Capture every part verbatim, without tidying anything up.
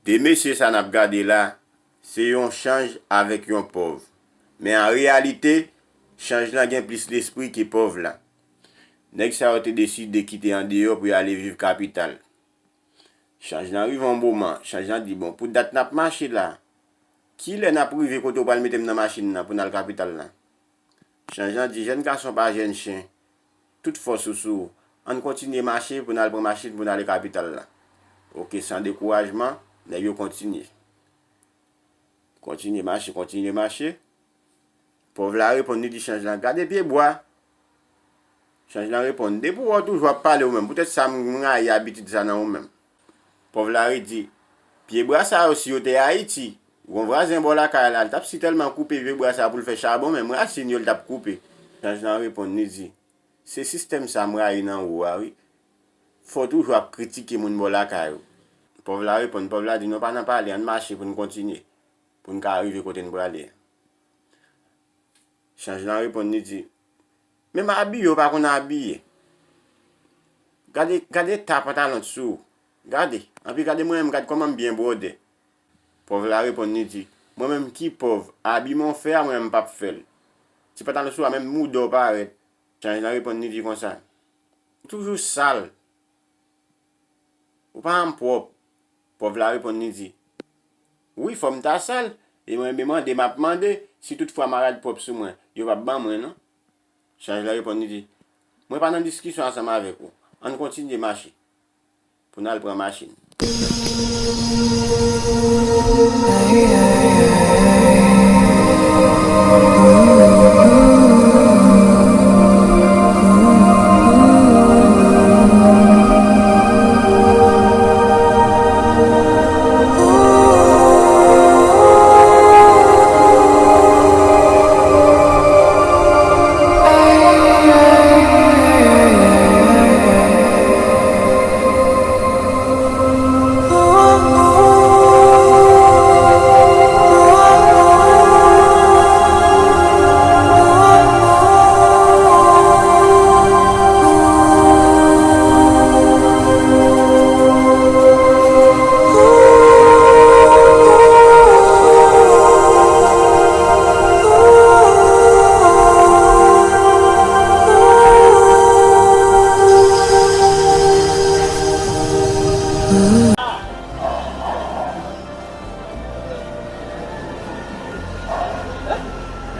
De mesye sa n ap gade la, se yon chanj avèk yon pòv. Men an reyalite, chanj lan gen plis lespri ke pòv la. Nèg sa yo te deside kite andeyò pou y ale viv kapital. Chanj lan rive yon moman, chanj lan di, "Bon, pou dat n ap mache la, kilè n ap rive kote w pral mete m nan machin nan pou n al kapital la?" Chanj lan di, "Jèn gason pa jèn chen, tout fòs ou sou ou. Ann kontinye mache pou n al pran machin pou n ale kapital la." Oke, san dekourajman, nèg yo kontinye. Kontinye mache, kontinye mache. Pòv la reponn, li di chanj lan, "Gade pye bwa." Chanj lan reponn, "Depi w wè w toujou ap pale ou menm, poutèt sa m rayi abitid sa nan ou menm." Pòv la redi, "Pye bwa sa yo, si yo te Ayiti, gon vwazen bò lakay la, l t ap sitèlman koupe pye bwa sa pou l fè chabon, menm rasin yo l t ap koupe." Chanj lan reponn, li di, "Se sistèm sa m rayi nan ou a wi. Fò w toujou ap kritike moun bò lakay ou." Pòv la reponn, pòv la di, "Nou pa nan pale, ann mache pou n kontinye, pou n ka rive kote n prale." Chanj lan reponn, li di, "Menm abiye w pa konn abiye. Gade, gade eta pantalon t sou ou. Gade, anpi gade mwen menm, gad kòman m byen bwode." Pòv la reponn, li di, "Mwen menm ki pòv, abi mwen w fè a, mwen menm m p ap fè l. Ti pantalon sou a, menm mouda w parèt." Chanj lan reponn, li di konsa, "Ou toujou sal. Ou pa janm pwòp." Pòv la reponn, li di, "Wi, fò m ta sal, e mwen, men mande m ap mande, si toutfwa marad pwòp sou mwen, yo p ap ban mwen non." Chanj lan reponn, li di, "Mwen pa nan diskisyon ansanm avèk ou. Ann kontinye mache pou n al pran machin."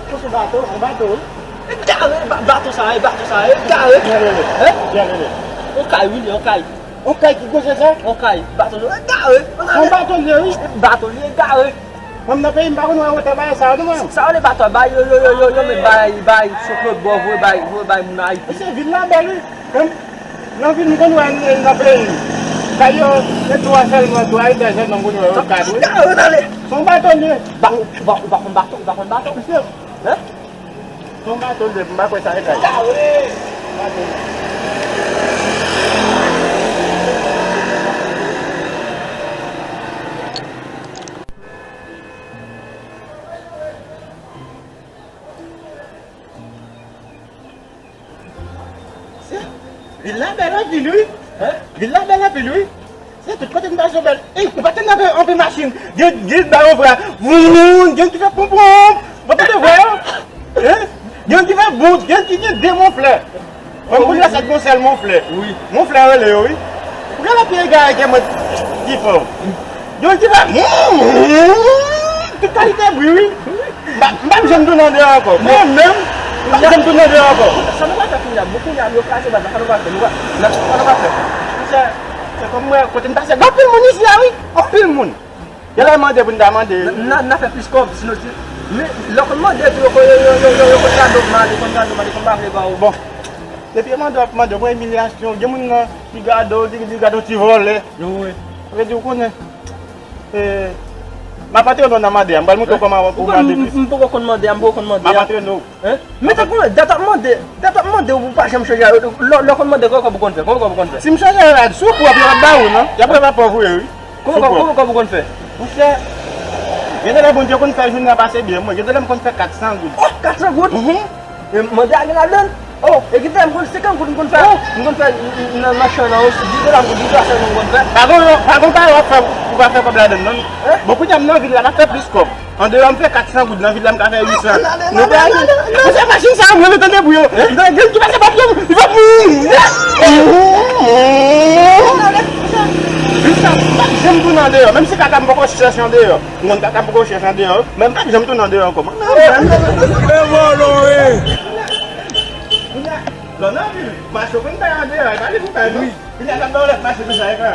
Poso bato, yon bato, wi. Egare, ba-, bato sa, e bato sa, egare. Byen rele. Hein? Byen rele. Yon kay, wi, yon kay. Yon kay ki gwosè sa? Yon kay, bato sa, egare. Yon bato li ye, wi. Bato li egare. Mwen, m nan peyi m, pa konn wè wotè bagay sa yo, non, mwen. Sa yo le bato, bay, yo, yo, yo, yo, yo, men bay, bay, sou Claude Bò, voye bay, voye bay moun Ayiti. Se vil la bèl, wi. Menm nan vil m konn wè nan peyi m. Kay yo, se twa sèlman, twa etaj sèlman m konn wè yo kat, wi. Sa yo nan le. Se yon bato li ye. Ba, ou pa, ou pa konn bato, ou pa konn bato? Misye. Hein? Se yon bato li ye, m pa kwè sa e kay. Sa yo le. Se, vil la bèl anpil, wi. Hein? Vil la bèl anpil, wi. Se tout kote n pase bèl. Ey, ou pa tande anpil, anpil machin. Gen, gen ba yon vwa. Voun, gen ki fè poum poum. Ou pa tande vwa yo? Hein? Gen ki fè bout, gen ki gen de monflè. Mwen, pou lè sa, gon sèl monflè. Wi. Monflè rele yo, wi. Pou gen lòt piye egare ke mwen ki fè w. Yo di pa, tout kalite bri, wi. M pa, m pa janm tounen andeyò ankò. Mwen menm, m pa janm tounen andeyò ankò. Sa nou pral fè kounye a? Bon, kounye a, nou kraze baz la, sa nou pral fè? Nou pral, sa nou pral fè? Monchè, se kòm mwen, kote m pase, gen anpil moun isi a, wi. Anpil moun. Gen lè mande pou n ta mande. N, n, n a fè plis kòb, si nou di. Men, lè w konn mande, epi yo, yo, yo, yo, yo, yo konn gade w mal, yo konn gade w mal, yo konn pa vle ba w. Bon. Depi yo mande w ap mande, w pran imilyasyon. Gen moun nan ki gade w, li, li gade w ti vòlè. Wi. Sa vle di w konnen. E, m ap antre w nan mande a. M pral montre w kòman pou mande plis. M poko konn mande a, m poko konn mande a. M ap antre w. Hein? Men tankou dat ap mande, dat ap mande ou pa janm chanje. Lè, lè w konn mande, kòman kòb ou konn fè? Kòman kòb ou konn fè? Si m chanje rad, si w pwòp, yo p ap ba ou, non. Y ap ba w pou rire, wi. Kòman kòb, kòman kòb ou konn fè? Monchè, gen de lè Bondye konn fè jounen an pase byen. Mwen, gen de lè m konn fè kat san goud. Oh, kat san goud? Mhm. E mande a gen ladan l? Oh, e ki fè m konn senkant goud m konn fè. Oh, m konn fè nan machann nan osi, dis dola m konn, dis dola sèlman m konn fè. Pa gon, pa gon kay w ap fè, ou pa fè kòb ladann non. Bon, kounye a m nan vil la, m ap fè plis kòb. Andeyò m fè kat san goud, nan vil la m ka fè uit san. Nou pa ale. Mesye, machin sa a m rele tande bri yo. Li gen ki pase bat yo, li va mouri. Jis sa, m p ap janm tounen andeyò, menm si kaka m poko chèche andeyò. M konn kaka m poko chèche andeyò, men m p ap janm tounen andeyò ankò. E vòlò, wi. Kounye a, lò nan vil, mache w konn bay andeyò, e pa li pou bay non. Kounye a, l ap ba w lòt mache konsa, e ka.